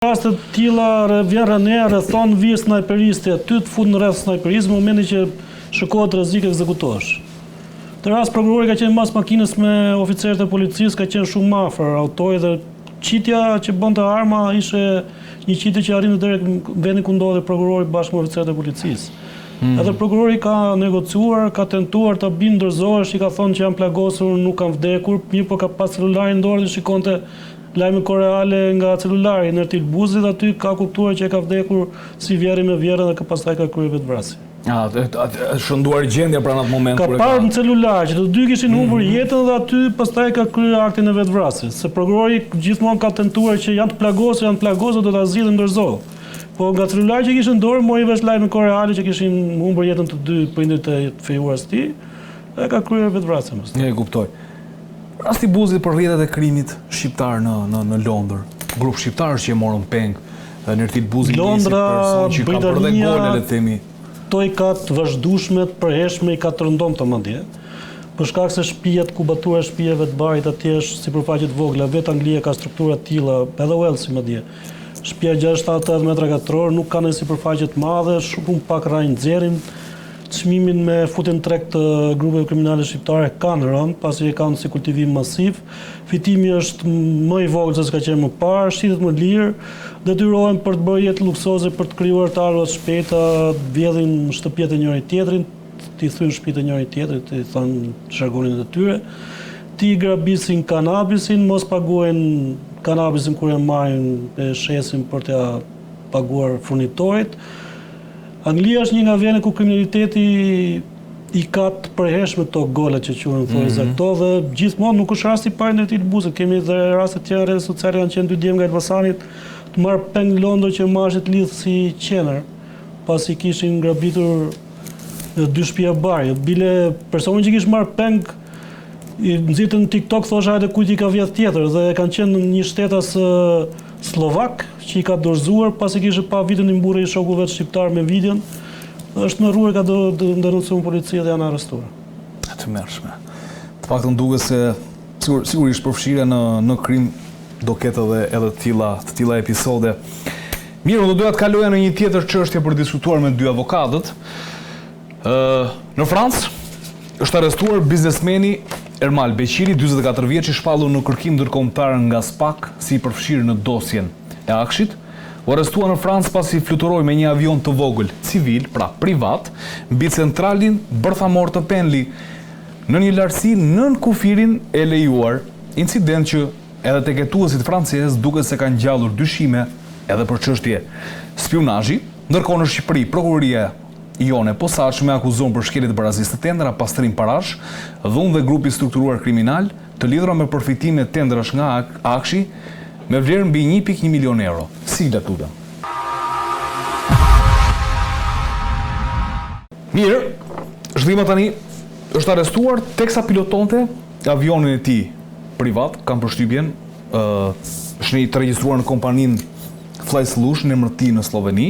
Raste të tilla vjen RENEA rrethon vijë snajperisti aty të fut në rreth snajperist në momentin që shikohet rrezik ekzekutohesh. Këtë rast prokurori ka qenë mas makinës me oficerët e policisë, ka qenë shumë afër autorit dhe qitja që bënte arma ishte një qitje që arrinte deri në vendin ku ndodhej prokurori bashkë me oficerët e policisë. Hmm. Edhe prokurori ka negociuar, ka tentuar ta bindë dorëzohesh, i ka thënë që jam plagosur, nuk kam vdekur, mirëpo ka pas celularin në dorë dhe shikonte Lajme kohë reale nga celulari i Nertil Buzit aty ka kuptuar që e ka vdekur si vjehrri me vjehrrën dhe ka pastaj ka kryer vetëvrasje. A, është rënduar gjendja pra në atë moment kur e ka. Ka parë në celular që të dy kishin humbur mhm. jetën dhe aty pastaj ka kryer aktin e vetëvrasjes. Se prokurori gjithmonë ka tentuar që janë të plagosur, janë të plagosur, do ta zgjidhim dorëzohu. Po nga celulari që kishte në dorë mori vesh lajme kohë reale që kishin humbur jetën të dy prindërit e të fejuarës së tij dhe ka kryer vetëvrasjen pastaj. E kuptoj. Rasti Buzit për rrjetet e krimit shqiptar në në në Londër. Grup shqiptarësh që e morën peng Nertil Buzi një si person që ka bërë dhe gole le të themi. Këto i ka të vazhdueshme, të përhershme, i ka të rëndomta madje. Për shkak se shtëpiat, kubatura e shtëpive të barit atje është sipërfaqe të vogla, vetë Anglia ka struktura të tilla, edhe Uellsi madje. Shtëpia 60 70 80 metra katror, nuk ka ndonjë sipërfaqe të madhe, shumë pak rrajë nxjerrin. Çmimin me futjen në treg të grupeve kriminale shqiptare kanë rënë, pasi e kanë si kultivim masiv. Fitimi është më i vogël se ç'ka qenë më parë, shitet më lirë, detyrohen për të bërë jetë luksoze, për të krijuar të ardhura të shpejta, të vjedhin shtëpiat e njëri-tjetrit, t'i thyejnë shtëpitë e njëri-tjetrit, t'i thonë zhargonin e tyre, t'i grabisin kanabisin, mos paguajnë kanabisin kur e marrin e shesin për t'ia paguar furnitorit. Anglia është një nga vendet ku kriminaliteti i ka të përhershme këto golat që quhen në thonjëza mhm. këto dhe gjithmonë nuk është rasti i parë i Nertil Buzit, kemi dhe raste të tjera në rrjetet sociale kanë qenë dy djem nga Elbasani të marrë peng në Londër që MASH-i t'i lidh si qenër, pasi kishin grabitur dy shtëpia bari. Bile personi që kishte marrë peng i nxirrte në TikTok thosha hajde kujt i ka vjedh tjetër dhe kanë qenë një shtetas Sllovak që i ka dorëzuar pasi kishte pa videon i mburrej shoku vet shqiptar me videon, është tmerruar ka denoncuar në polici dhe janë arrestuar. E tmerrshme. Të paktën duket se sigur, sigurisht përfshirja në në krim do ketë edhe edhe të tilla të tilla episode. Mirë, unë do doja të kaloja në një tjetër çështje për të diskutuar me dy avokatët. Në Francë është arrestuar biznesmeni Ermal Beqiri, 44 vjeç, i shpallur në kërkim ndërkombëtar nga SPAK si i përfshirë në dosjen e AKSHI-t. U arrestua në Francë pasi fluturoi me një avion të vogël civil, pra privat, mbi centralin bërthamor të Penly, në një lartësi nën kufirin e lejuar, incident që edhe tek hetuesit francezë duket se ka ngjallur dyshime edhe për çështje spiunazhi. Ndërkohë në Shqipëri, prokuroria jonë e posaçme akuzon për shkelje të barazisë në tendera, pastrim parash, dhunë dhe grup i strukturuar kriminal, të lidhura me përfitime tenderash nga AKSHI me vlerë mbi 1.1 milion euro. Sigla të lutem. Mirë, zhvillima tani është arrestuar teksa pilotonte avionin e tij privat, kam përshtypjen, ë është një të regjistruar në kompaninë Fly Solution, emër të tij në Slloveni.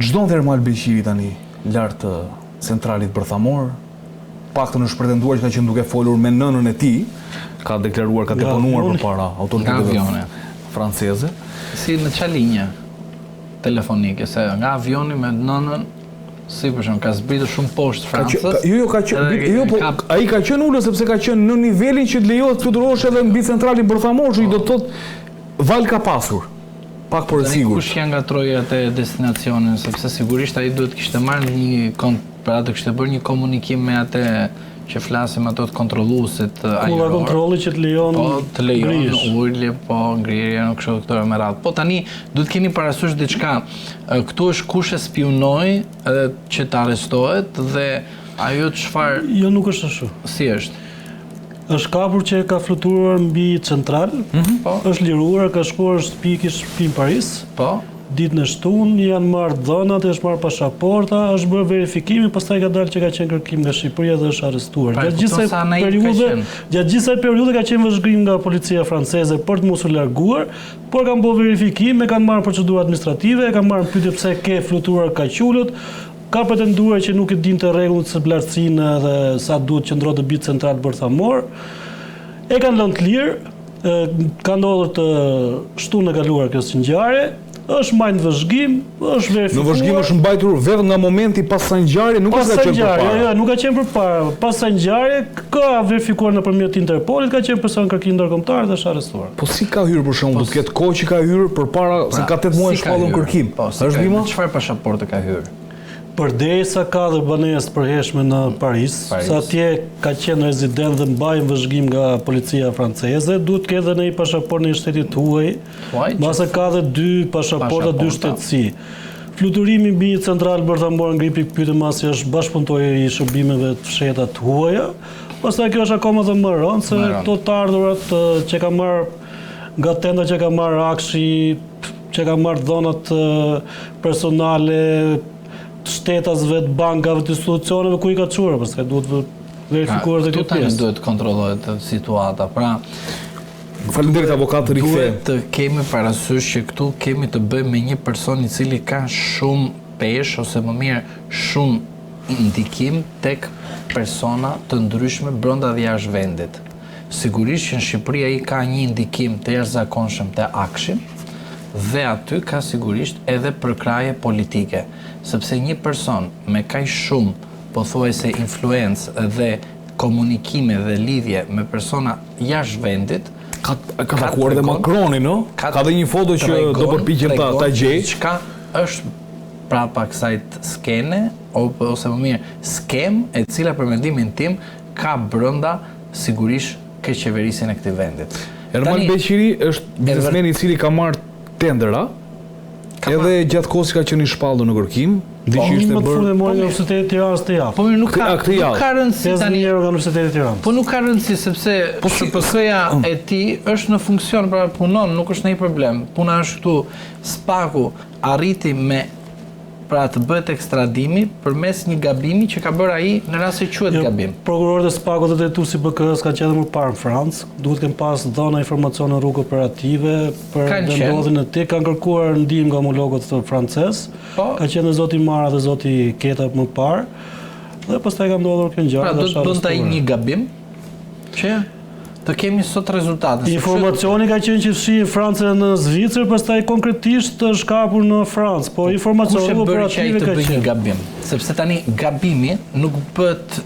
Ç'donte Ermal Beqiri tani lart centralit bërthamor? Paktën është pretenduar që ka qenë duke folur me nënën e tij, ka deklaruar, ka deponuar përpara autoriteteve franceze. Si në ça linje telefonike, se nga avioni me nënën, si për shembull, ka zbritur shumë poshtë Francës. Jo, jo, ka qenë, jo, po, ai ka qenë ulët sepse ka qenë në nivelin që të lejohet të fluturosh edhe mbi centralin bërthamor, që do të thotë valë ka pasur. Pak por e sigurt. Kush ia ngatërroi atë destinacionin, sepse sigurisht ai duhet të kishte marrë një kont, pra të kishte bërë një komunikim me atë që flasim ato të kontrolluesit ajror. Kulla kontrolli që të lejon po, të lejon ulje, po ngrirje, nuk kështu këto me radhë. Po tani duhet keni parasysh diçka. Këtu është kush e spiunoi edhe që të arrestohet dhe ajo çfarë Jo nuk është ashtu. Si është? Është kapur që ka fluturuar mbi central, mm -hmm. po. është liruar, ka shkuar në shtëpi, kishte shtëpi në Paris. Po. Ditën e shtunë janë marrë dhënat, është marrë pashaporta, është bërë verifikimi, pastaj ka dalë që ka qenë kërkim nga Shqipëria dhe është arrestuar. Pra, gjatë gjithë kësaj periudhe, gjatë gjithë kësaj periudhe ka qenë vëzhgim nga policia franceze për të mos u larguar, por kanë bërë verifikim, e kanë marrë procedurë administrative, e kanë marrë në pyetje pse ke fluturuar kaq ulët, Ka pretenduar që nuk e dinte rregullin se lartësinë dhe sa duhet qëndronte mbi central bërthamor. E kanë lënë të lirë. Ka ndodhur të shtunën e kaluar kjo si ngjarje, është mbajt në vëzhgim, është verifikuar. Në vëzhgim është mbajtur vetëm nga momenti pas asaj ngjarje, nuk është ka qenë përpara. Jo, jo, nuk ka qenë përpara. Pas asaj ngjarje ka verifikuar nëpërmjet Interpolit, ka qenë person në kërkim ndërkombëtar dhe është arrestuar. Po si ka hyrë për shembull, do të ketë kohë që ka hyrë përpara, se ka 8 muaj shpallur në kërkim. Po, si ka hyrë, me çfarë pasaporte ka hyrë? Përderisa ka dhe banesë të përhershme në Paris, se atje ka qenë rezident dhe mbahej në vëzhgim nga policia franceze, duhet të ketë dhe ndonjë pashaportë të një shteti të huaj, mbase ka dhe dy pashaporta, dy shtetësi. Fluturimi mbi një central bërthamor ngri pikëpyetje masi është bashkëpunëtor i shërbimeve të fshehta të huaja. Pastaj kjo është akoma dhe më rëndë se këto të ardhurat që ka marrë nga tendera që ka marrë AKSHI, që ka marrë dhënat personale të shtetasve, të bankave, të institucioneve, ku i ka çuar, pastaj duhet të verifikuar dhe kjo pjesë. Tani duhet të kontrollohet situata. Pra, Faleminderit avokat rikthehem. Duhet të kemi parasysh që këtu kemi të bëjmë me një person i cili ka shumë peshë ose më mirë shumë ndikim tek persona të ndryshme brenda dhe jashtë vendit. Sigurisht që në Shqipëri ai ka një ndikim të jashtëzakonshëm te AKSHI dhe aty ka sigurisht edhe përkrahje politike, sepse një person me kaq shumë pothuajse influencë dhe komunikime dhe lidhje me persona jashtë vendit, Ka ka takuar dhe Macronin, ë? Ka dhe një foto që do përpiqem ta ta gjej. Çka është prapa kësaj skene ose më mirë skemë e cila për mendimin tim ka brenda sigurisht keqqeverisjen e këtij vendit. Ermal Beqiri është biznesmeni i cili ka marrë tendera, edhe gjatë kohës që ka qenë i shpallur në kërkim, di që ishte bërë. Po, mori nga Universiteti i Tiranës këtë javë. Po mirë, nuk ka nuk ka rëndësi tani. 5000 euro nga Universiteti i Tiranës. Po nuk ka rëndësi sepse po SHPK-ja e tij është në funksion, pra punon, nuk është ndonjë problem. Puna është këtu, SPAK-u arriti me Pra të bëhet ekstradimi përmes një gabimi që ka bërë ai në rast se quhet jo, gabim. Prokurorët e SPAK-ut dhe drejtuesi i BKH-së kanë qenë edhe më parë në Francë, duhet të kenë pas dhëna informacione në rrugë operative për vendndodhjen e tij, kanë kërkuar ndihmë nga homologët francezë. Po. Ka qenë dhe zoti Mara dhe zoti Keta më parë. Dhe pastaj ka ndodhur kjo ngjarje. Pra do të bënte ai një gabim që të kemi sot rezultate. Informacioni ka qenë që fshihej në Francë dhe në Zvicër, pastaj konkretisht është kapur në Francë, po informacioni operative ka qenë. Kush e bëri që ai të bëjë një gabim? Sepse tani gabimi nuk bëhet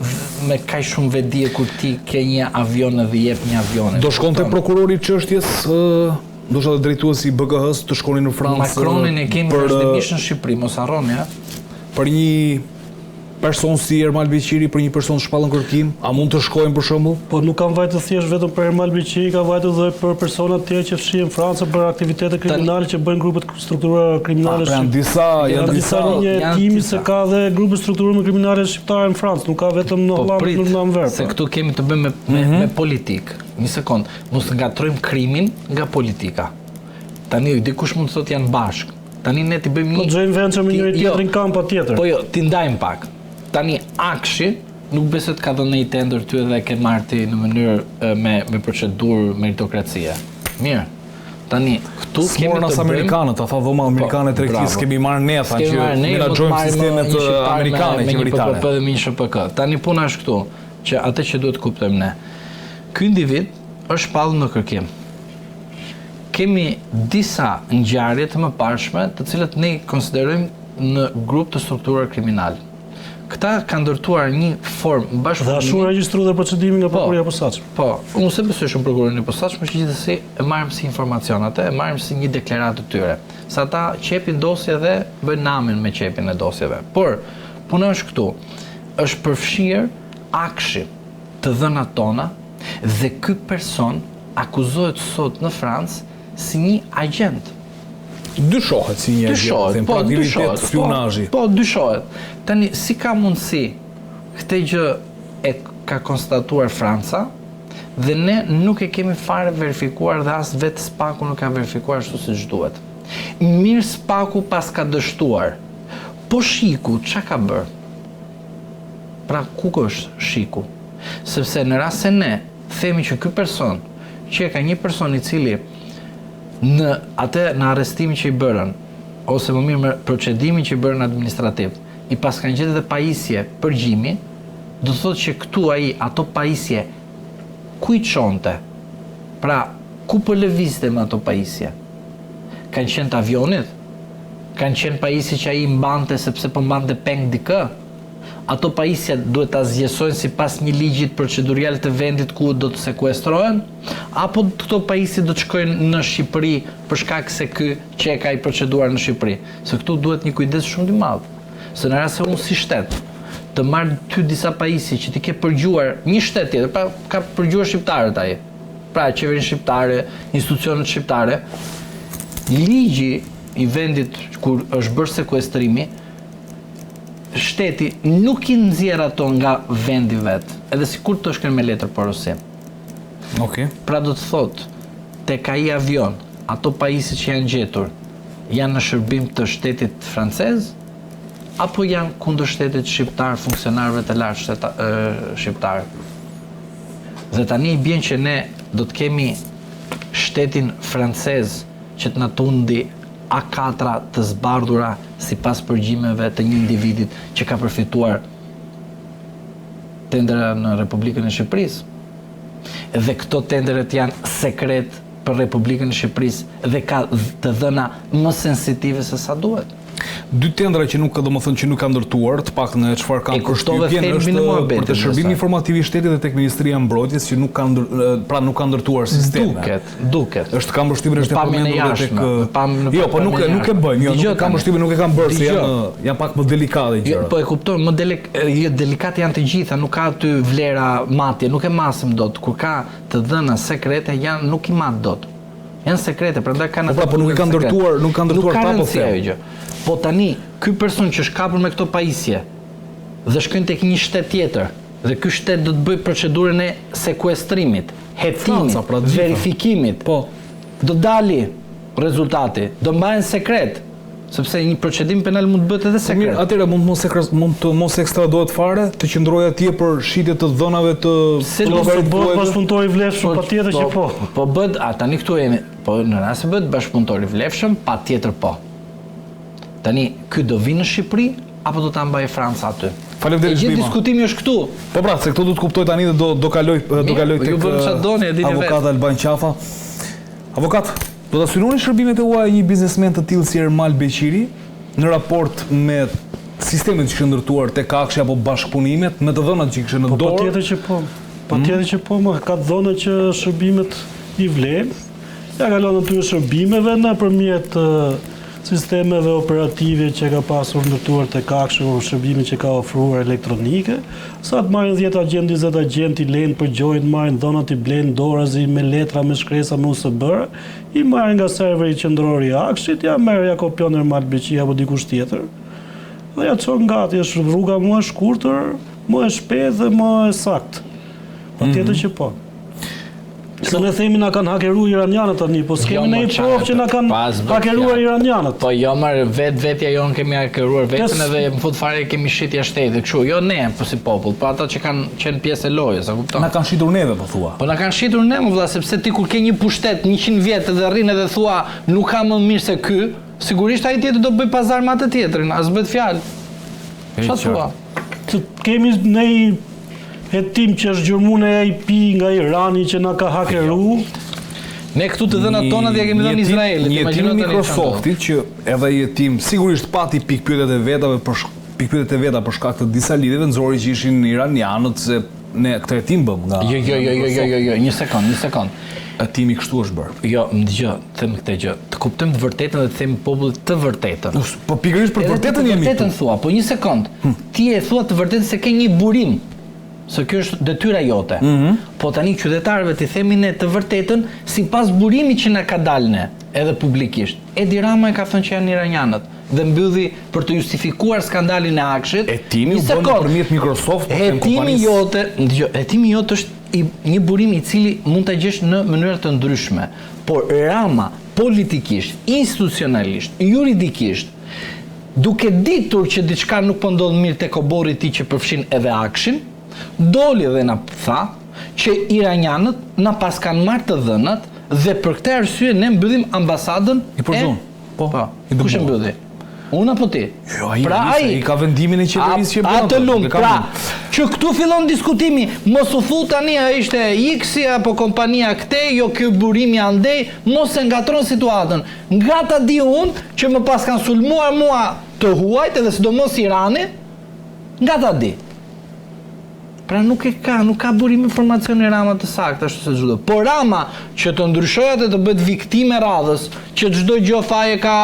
me kaq shumë vetëdije kur ti ke një avion dhe jep një avion. Do shkonte prokurori i çështjes, ndoshta dhe drejtuesi i BKH-së të shkonin në Francë. Macronin e kemi vazhdimisht në Shqipëri, mos harroni, ha. Për një Person si Ermal Beqiri për një person të shpallur në kërkim, a mund të shkojnë për shembull? Po nuk kanë vajtur thjesht vetëm për Ermal Beqirin, kanë vajtur dhe për persona të tjerë që fshihen në Francë për aktivitete kriminale që bëjnë grupe të strukturuara kriminale. Pra, janë disa, janë disa linja hetimi se ka dhe grupe strukturuara kriminale shqiptare në Francë, nuk ka vetëm në po, Hollandë, në Anverp. Se këtu kemi të bëjmë me, me, mm -hmm. me politikë. Një sekond, mos ngatërrojmë krimin nga politika. Tani dikush mund të thotë janë bashkë. Tani ne t'i bëjmë një... Po joint venture me njëri tjetrin jo, kam patjetër. Po jo, t'i ndajmë pak. Tani AKSHI nuk besoj të ka dhënë një tender ty edhe ke marrë ti në mënyrë me me procedurë meritokracie. Mirë. Tani këtu kemi të bëjmë amerikanët, ata dhoma amerikane po, tregtisë kemi marrë ne ata që menaxhojmë sistemet amerikane qeveritare. Me një PPP dhe me një SHPK. Tani puna është këtu, që atë që duhet të kuptojmë ne. Ky individ është shpallur në kërkim. Kemi disa ngjarje të mëparshme, të cilat ne i konsiderojmë në grup të strukturuar kriminal. Këta kanë ndërtuar një formë bashkëpunimi. Dhe ashtu regjistruar dhe procedimi nga po, prokuroria e posaçme. Po, unë s'e besoj shumë prokurorinë e posaçme, që gjithsesi e marrim si informacion atë, e marrim si një deklaratë të tyre. Se ata qepin dosje dhe bëjnë namin me qepjen e dosjeve. Por, puna është këtu, është përfshirë AKSHI, të dhënat tona, dhe ky person akuzohet sot në Francë si një agjent. Dyshohet si një agjent, them, po, për aktivitet po, spiunazhi. Po, dyshohet. Tani, si ka mundësi këtë gjë e ka konstatuar Franca dhe ne nuk e kemi fare verifikuar dhe as vetë SPAK-u nuk ka verifikuar ashtu siç duhet. Mirë SPAK-u paska dështuar. Po SHIK-u, ça ka bërë? Pra, ku është SHIK-u? Sepse në rast se ne themi që ky person që ka një person i cili në atë në arrestimin që i bërën ose më mirë me procedimin që i bërën administrativ, i paskan gjetë edhe pajisje përgjimi, do të thotë që këtu ai ato pajisje ku i çonte? Pra, Ku po lëvizte me ato pajisje? Kanë qenë të avionit? Kanë qenë pajisje që ai i mbante sepse po mbante peng dikë? Ato pajisje duhet të asgjësohen sipas një ligjit procedurial të vendit ku do të sekuestrohen? Apo këto pajisje do të shkojnë në Shqipëri për shkak se ky qeka i proceduar në Shqipëri? Se këtu duhet një kujdes shumë i madh. Se në rast se unë si shtet të marr ty disa pajisje që ti ke përgjuar një shtet tjetër, pra ka përgjuar shqiptarët ai. Pra qeverinë shqiptare, institucionet shqiptare, ligji i vendit kur është bërë sekuestrimi, shteti nuk i nxjerr ato nga vendi vet, edhe sikur të shkojnë me letër porosi. Okej. Okay. Pra do të thotë, tek ai avion, ato pajisje që janë gjetur, janë në shërbim të shtetit francez apo janë kundër shtetit shqiptar, funksionarëve të lartë shqiptar. Dhe tani i bjen që ne do të kemi shtetin francez që të na tundi A4 të zbardhura sipas përgjimeve të një individit që ka përfituar tendera në Republikën e Shqipërisë. Dhe këto tenderet janë sekret për Republikën e Shqipërisë dhe ka të dhëna më sensitive se sa duhet. Dy tendera që nuk, domethënë që nuk kanë ndërtuar, të paktën nga çfarë kam përshtypjen është për te shërbimi informativ i shtetit dhe tek Ministria e Mbrojtjes që nuk kanë pra nuk kanë ndërtuar sisteme. Duket, duket. Është kam përshtypjen është e përmendur edhe tek Jo, po nuk nuk e bëjnë, jo, nuk kam përshtypjen nuk e kanë bërë se janë janë pak më delikate jo, gjërat. Po e kuptoj, më delik, jo, delikate janë të gjitha, nuk ka aty vlera matje, nuk e masim dot. Kur ka të dhëna sekrete janë nuk i mat dot. Janë sekrete, prandaj kanë po pra, po nuk i kanë ndërtuar, nuk kanë ndërtuar ta po them. Gjë. Po tani, ky person që është kapur me këto pajisje dhe shkojnë tek një shtet tjetër dhe ky shtet do të bëjë procedurën e sekuestrimit, hetimit, Franca, pra, verifikimit. Po. Do dali rezultati, do mbahen sekret. Sepse një procedim penal mund të bëhet edhe sekret. Mirë, atëherë mund të mos e mund të mos ekstradohet fare, të qëndrojë atje për shitje të dhënave të Se do të bëhet bashkëpunëtor i vlefshëm, po, patjetër që po. Po bëhet, a tani këtu jemi, po në rast se bëhet bashkëpunëtor i vlefshëm, patjetër po. Tani ky do vijë në Shqipëri apo do ta mbajë Franca aty? Faleminderit Gjithë diskutimi është këtu. Po pra, se këtu do të kuptoj tani dhe do do kaloj do kaloj tek avokat Alban Qafa. Avokat, do ta synoni shërbimet e huaja një biznesmen të tillë si Ermal Beqiri, në raport me sistemet që kishte ndërtuar tek AKSHI apo bashkëpunimet, me të dhënat që kishte në po, dorë? Po patjetër që po. Patjetër mm. që po, më ka të dhëna që shërbimet i vlen. Ja kalon atyre shërbimeve nëpërmjet sistemeve operative që ka pasur ndërtuar tek AKSHI, shërbimet që ka ofruar elektronike, sa të marrin 10 agjentë, 20 agjentë, i lejnë përgjojnë, marrin dhënat, i blejnë dorazi me letra, me shkresa, me USB, i marrin nga serveri qendror i AKSHI-t, ja merr, ja kopjon Ermal Beqiri apo dikush tjetër, dhe ja çon gati, është rruga më e shkurtër, më e shpejtë dhe më e saktë. Patjetër mm -hmm. që po. Se ne themi na kanë hakeruar iranianët tani, po s'kemi jo, ne provë që na kanë hakeruar iranianët. Po jo, mër, vetë vetja jonë kemi hakeruar veten edhe në fund fare kemi shit jashtë shtetit. Kështu, jo ne, po si popull, po ata që kanë qenë pjesë e lojës, a kupton? Na kanë shitur neve, po thua. Po na kanë shitur ne, më vëlla, sepse ti kur ke një pushtet 100 vjet dhe rrin edhe thua nuk ka më mirë se ky, sigurisht ai tjetri do bëj pazar me atë tjetrin, as bëhet fjalë. Çfarë thua? Të kemi ne Hetim që është gjurmu në IP nga Irani që na ka hakeru. Ne këtu të dhënat tona ia kemi dhënë Izraelit. Një hetim i Microsoftit që edhe ai hetim sigurisht pati pikëpyetjet e vetave për pikëpyetjet e veta për shkak të disa lidhjeve nxori që ishin iranianët se ne këtë hetim bëmë nga Jo, jo, jo, jo, jo, jo, jo, një sekond, një sekond. Hetimi kështu është bërë. Jo, më dëgjo, them këtë gjë. Të kuptojmë të vërtetën dhe të themi popullit të vërtetën. Po pikërisht për të vërtetën jemi. Të vërtetën thua, po një sekond. Hm. Ti e thua të vërtetën se ke një burim. Se kjo është detyra jote. Mm -hmm. Po tani qytetarëve t'i themi ne të vërtetën sipas burimit që na ka dalë ne, edhe publikisht. Edi Rama e ka thënë që janë iranianët dhe mbylli për të justifikuar skandalin e AKSHI-t. Hetimi u bë nëpërmjet Microsoft, po hetimi jote, dëgjo, hetimi jot është i, një burim i cili mund ta gjesh në mënyra të ndryshme. Por Rama politikisht, institucionalisht, juridikisht, duke ditur që diçka nuk po ndodh mirë tek oborri i tij që përfshin edhe AKSHI-n, doli dhe na tha që iranianët na paskan marrë të dhënat dhe për këtë arsye ne mbyllim ambasadën e Po. Po. Kush e mbylli? Unë apo ti? Jo, ai, pra ai, ai ka vendimin e qeverisë që bën. Atë lum, pra, që këtu fillon diskutimi, mos u fut tani a ishte X-i apo kompania këtej, jo ky burimi andej, mos e ngatërron situatën. Nga ta di unë që më paskan sulmuar mua të huajt edhe sidomos Irani, nga ta di. Pra nuk e ka, nuk ka burim informacioni Rama të saktë ashtu siç duhet. Por Rama që të ndryshojë atë të bëhet viktimë e radhës, që çdo gjë faj e ka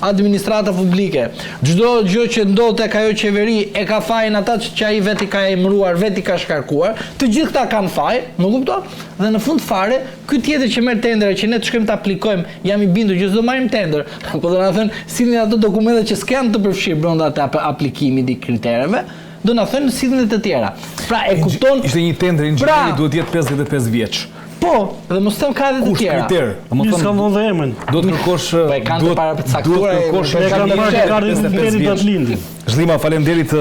administrata publike, çdo gjë që ndodh tek ajo qeveri e ka fajin ata që, që ai vetë i ka emëruar, vetë i ka shkarkuar, të gjithë këta kanë faj, më kupton? Dhe në fund fare, ky tjetër që merr tendera që ne të shkojmë të aplikojmë, jam i bindur që s'do marrim tender, po do na thënë sillni ato dokumente që s'janë të përfshirë brenda të aplikimit i kritereve, Do na thënë sillni të tjera. Pra e kupton Ishte një tender inxhinieri pra, duhet të jetë 55 vjeç. Po, dhe mos them ka edhe të tjera. Kush kriter? Domethënë s'kam vënë dhe emrin. Do të kërkosh po e kanë të parapërcaktuar. Duhet të kërkosh e kanë marrë kartën e identitetit datëlindjen. Zhlima, faleminderit.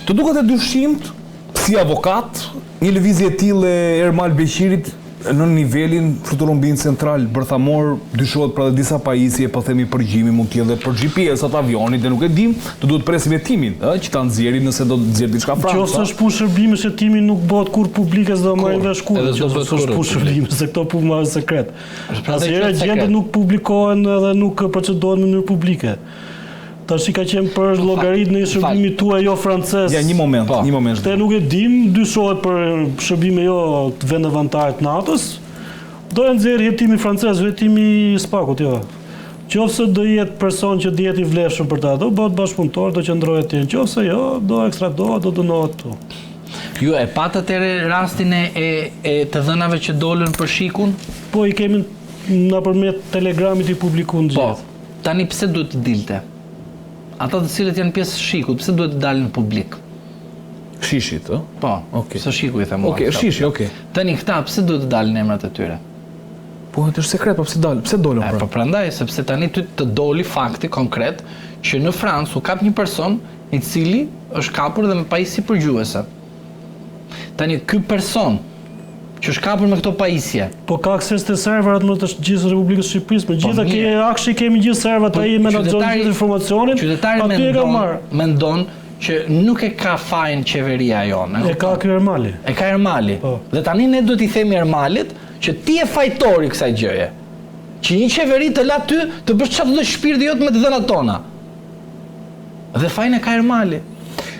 Të duket e dyshimtë si avokat, një lëvizje e tillë e Ermal Beqirit në nivelin fluturumbin central bërthamor, dyshohet pra dhe disa pajisje, po themi përgjimi, mund të jenë dhe për GPS-at avionit, dhe nuk e dim, do duhet presim hetimin, ë, që ta nxjerrin nëse do të nxjerrë diçka Franca. Qoftë është punë shërbimesh hetimi nuk bëhet kurrë publike s'do marrim vesh kurrë, Edhe s'do bëhet kurrë kurrë punë shërbime, se këto punë marrin sekret. Asnjëherë agjentet nuk publikohen edhe nuk procedohen në mënyrë publike. Tashi ka qenë për llogari të një shërbimi tuaj jo francez. Ja, një moment, po. një moment. Këtë nuk e dim, dyshohet për shërbime jo të vendeve anëtare të NATO-s. Do e nxjerrë hetimi francez, hetimi i SPAK-ut, jo. Qoftë se do jetë person që do jetë i vlefshëm për ta, do bëhet bashkëpunëtor, do qëndrojë atje. Në qoftë se jo, do ekstradohet, do dënohet këtu. Ju e patë atëherë rastin e, e, e të dhënave që dolën për SHIK-un? Po, i kemi nëpërmjet Telegramit i publikuar të po, gjithë. Tani pse duhet të dilte? Ata të cilët janë pjesë e SHIK-ut, pse duhet të dalin në publik? SHISH-it, ë? Po, okay. Se SHIK-u i them. Okej, okay, SHISH-i, okej. Okay. Tani këta pse duhet të dalin emrat e tyre? Po, është sekret, po pse dal? Pse dolën pra? Po prandaj, sepse tani ty të doli fakti konkret që në Francë u kap një person i cili është kapur dhe me pajisje përgjuese. Tani ky person që është kapur me këto pajisje. Po ka akses te serverat më të gjithë Republikës së Shqipërisë, me po gjitha ke AKSHI kemi gjithë serverat, po, ai menaxhon gjithë informacionin. Qytetari mendon, mendon që nuk e ka fajin qeveria jonë. E ka ky Ermali. E ka Ermali. Po. Dhe tani ne duhet t'i themi Ermalit që ti je fajtori i kësaj gjëje. Që një qeveri të la ty të bësh çfarë të dojë shpirti jot me të dhënat tona. Dhe fajin e ka Ermali.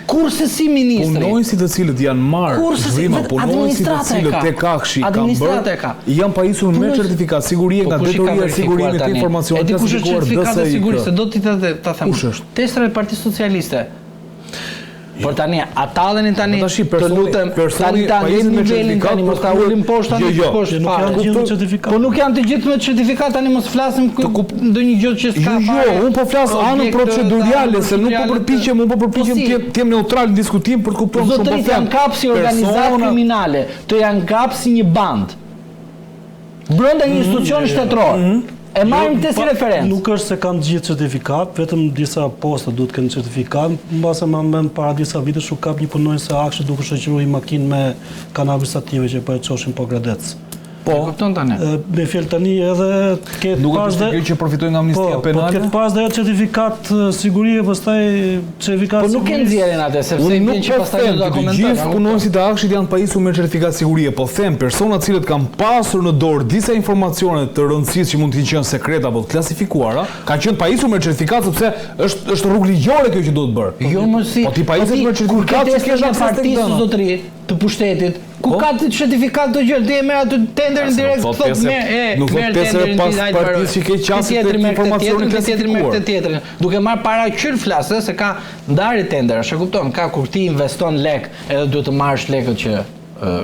Kurrsesi ministri. Punonjësit të cilët janë marrë, Zhima, punonjësit të cilët tek AKSHI kanë bërë, janë pajisur me certifikatë sigurie po nga Drejtoria e Sigurimit të Informacionit të klasifikuar DSIK. Sigurisë, se do ti ta ta them. Kush është? Testra e Partisë Socialiste. Por tani, a talleni tani, po tashi, të lutem, tani ta ngremë nivelin tani, mos ta ulim poshtë tani, jo, jo. poshtë nuk janë të gjithë me certifikatë. Po nuk janë të gjithë me certifikatë, tani mos flasim të kup... ndonjë gjë që s'ka jo, jo, unë po flas anën procedurale, se nuk po përpiqem, unë po përpiqem po të jem neutral në diskutim për të kuptuar shumë po them. Zotëri, janë kap si organizatë kriminale, të janë kap si një bandë. Brenda një institucioni shtetëror. Mhm. E marrim këtë si referencë. Nuk është se kanë gjithë certifikatë, vetëm disa poste duhet të kenë certifikatë. Mbase mban mend para disa vitesh u kap një punonjës i AKSHI duke shoqëruar një makinë me kanabis sative që po e çoshin Pogradec. Po, e kupton tani. Me fjalë tani edhe të ketë Nuk pas dhe kjo që përfitoi nga amnistia po, penale. Po, të ketë pas dhe ajo certifikatë sigurie, pastaj certifikatë Po nuk e nxjerrin atë sepse i bën që po pastaj do ta komentojnë. Të gjithë punonjësit e AKSHI-t janë pajisur me certifikatë sigurie, po them persona të cilët kanë pasur në dorë disa informacione të rëndësisë që mund të kenë qenë sekrete apo të klasifikuara, kanë qenë pajisur me certifikatë sepse është është rrugë ligjore kjo që duhet bërë. Jo, më si. Po ti pajisesh me certifikatë që ke akses tek dhënat. Zotëri, të pushtetit, ku po? ka ti certifikatë të gjë, ti e merr aty tenderin direkt, thotë merr, e, nuk merr tenderin pas partisë që ke qasje tek informacioni të tjetri merr këtë tjetrin, duke marr para qyl flas, se ka ndarje tenderash, e kupton, ka kur ti investon lek, edhe duhet të marrësh lekët që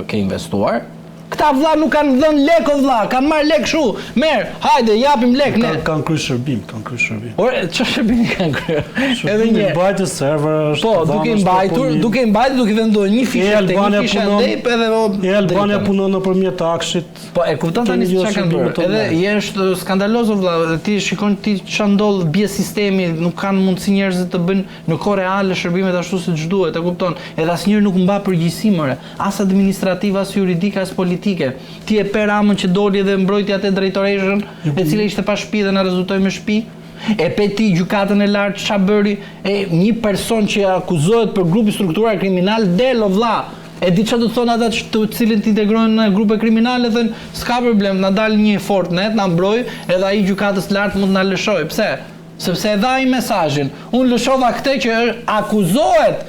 ke investuar, Këta vlla nuk kanë dhënë lek o vlla, kanë marrë lek kështu. Merr, hajde, japim lek ne. Kanë kanë kryer shërbim, kanë kryer shërbim. Ore, çfarë shërbimi kanë kryer? Edhe një mbajtje serverash. Po, duke i mbajtur, duke i mbajtur, duke vendosur një fishë te një fishë andej, edhe o. E-Albania punon nëpërmjet AKSHI-t. Po e kupton tani se çfarë kanë bërë. Edhe je është skandaloz o vlla, dhe ti shikon ti çfarë ndodh, bie sistemi, nuk kanë mundësi njerëzit të bëjnë në kohë reale shërbimet ashtu siç duhet, e kupton? Edhe asnjëri nuk mba përgjegjësi more. As administrative, as juridike, as politike. Ti e pe Ramën që doli dhe mbrojti atë drejtoreshën, e cila ishte pa shtëpi dhe na rezultoi me shtëpi. E pe ti gjykatën e lartë ça bëri? E një person që akuzohet për grup i strukturuar kriminal del o vlla. E di ça do të thonë ata që të cilët integrohen në grupe kriminale thonë s'ka problem, na dalë një i fortë ne, të na mbrojë, edhe ai gjykatës lartë mund të na lëshojë. Pse? Sepse e dha ai mesazhin. Unë lëshova këtë që akuzohet.